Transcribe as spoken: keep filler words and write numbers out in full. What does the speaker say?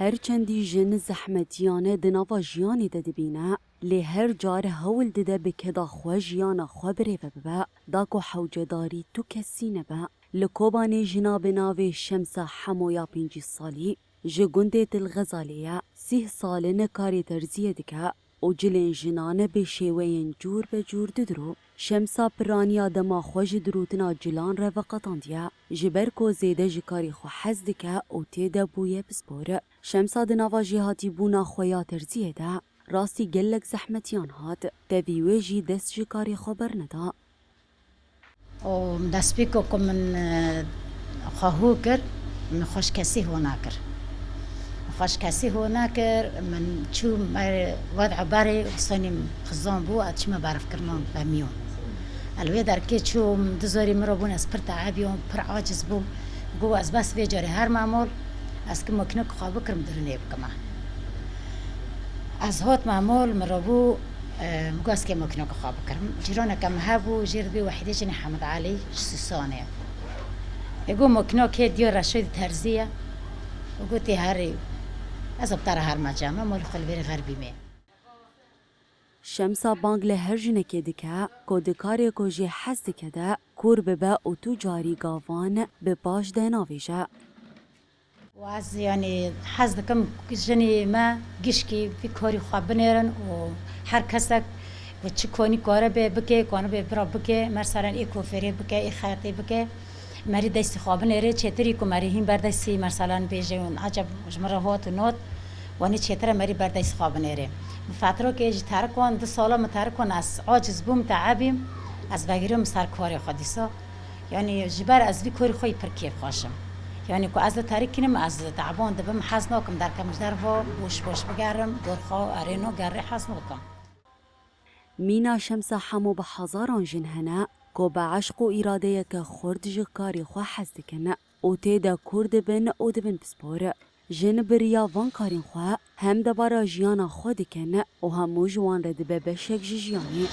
Her çendî jin zehmetiyane di nava jiyanê de dibîne, lê her car hewl dide bi keda xwe jiyana xwe birêve bibe, da ku hewcedarî tu kesî nebe. Li Kobanê jina bi navê Şemsa Hemo ya pêncî salî ji gundê Til Xezalê ye, sîh sal e karê terziyê dike û cilên jinan bi şêweyên cûr be cûr didiro. Şemsa piraniya dema xwe ji dirûtina cilan re veqetandiye, ji ber ku zêde ji karê xwe hez dike û tê de bûye pispor. Şemsa di nava jêhatîbûna xwe ya terziyê de rastî gelek zehmetiyan hat, tevî wê jî dest ji karê xwe berneda. û destpêko ku min, e, xwe hû kir, min xweş kesî hû nakir. Xweş kesî hû nakir, min çû me-, wed'a berê, Husênî xizan bû, ez çûme berfkirina bemîyo. Ez li wê derkê çûm, du zorî min re bûn, ez pir teebiyom, pir aciz bûm. Got, ez bes vê carê herme mol, ez ki mokînok xwe bikirim, dirûnê bikime. Ez hotme mol, min re bû, e, min got, ez kê mokînok xwe bikirim. Cîraneke min hebû, jê re dibê Wehîdê jinê Hemed Elî ji Sûsanê. Ê got, mokînok hê diyo Reşîdî terzî ye. Û gotê, herî, ez bi te re herme cem, em li xwe li vêrê xerbîmê. Şemsa bang li her jinekê dike ku di karê ku jê hez dike de kûr bibe û tu carî gavan bi paş de navêje. Û ez, yanî, hez dikim jinê me gişkî vî karî xwe binêrin û her kesek ku çi konî kare bê bike, kanibe bira bike, merselen ê kofêrê bike, ê xeyatê bike. Merî destî xwe binêrê, çêtirî ku merî hîn berdestî, merselen bêje hûn, eceb ji min re hot û not, wanî çêtir e merî berdestî xwe binêrê. Min fetrokê ji terikon, du sala min terikon, ez aciz bûm, teebîm, ez vegirîm ser karê xwe dîsa. Yanî ji ber ez vî karî xwe yî pir kêfxweş im. Yanî ku ez li terikînim, ez teban dibim, hez nakim derkem ji derve, boş boş bigerim, dor xwe erêno gerê hez nakim. Mîna Şemsa Hemo bi hezaran jin hene ku bi eşq û îradeyeke xurt ji karê xwe hez dikin û tê de kûr dibin û dibin pispor. Jin bi riya van karên xwe hem debara jiyana xwe dikin û hemû ji wan re dibe beşek ji jiyanê.